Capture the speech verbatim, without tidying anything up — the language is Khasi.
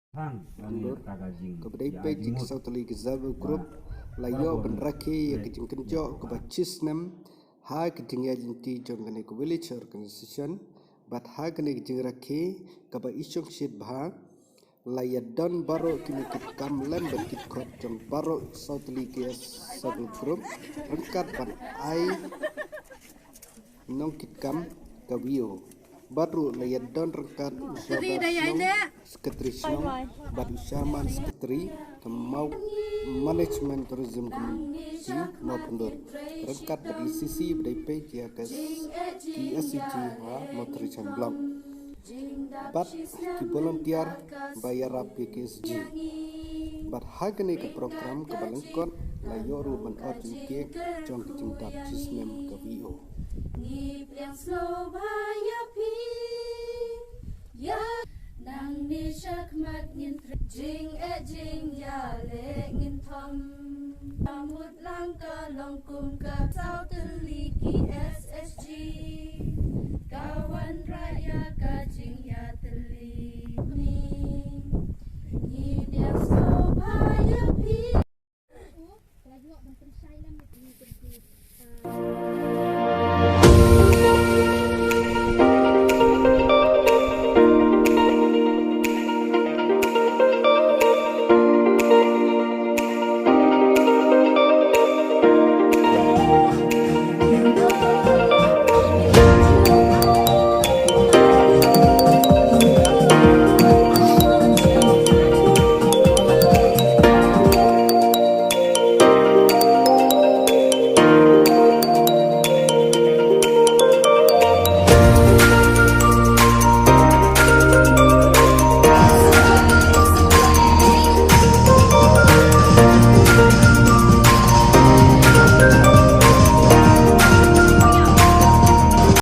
Kaba dei peit jong ki sawtylli ki self help group la ïoh ban rakhe ïa ka jingkynjoh kaba shisnem ha ka jingïaid lynti jong kane ka village organization. Bad ha kane ka jingrakhe kaba i shongshit bha, la ïadon baroh kine ki kam lem bad ki khot jong baroh sawtylli ki self help group ryngkat ban ai nongkitkam ka V O. Bad ruh la ïadon ryngkat u Shahbaz Shnong, Secretary Shnong, bad u Chairman Secretary ka Management Tourism Committee Mawphandur, ryngkat bad i C C ba dei peit ïa ka S C G ha Mawthadraishan Block. Bad ki volunteer ba ïarap ïa ka S C G. Bad ha kane ka program kaba lyngkot la ïoh ruh ban ot jingkieng jong ka jingdap shisnem ka V O. Ngi pliang sngewbha ïa phi, ïa nangne sha khmat ngin trei, jingeh jingïaleh ngin thom. Ka mut lang ka long kum ka sawtylli ki S H G.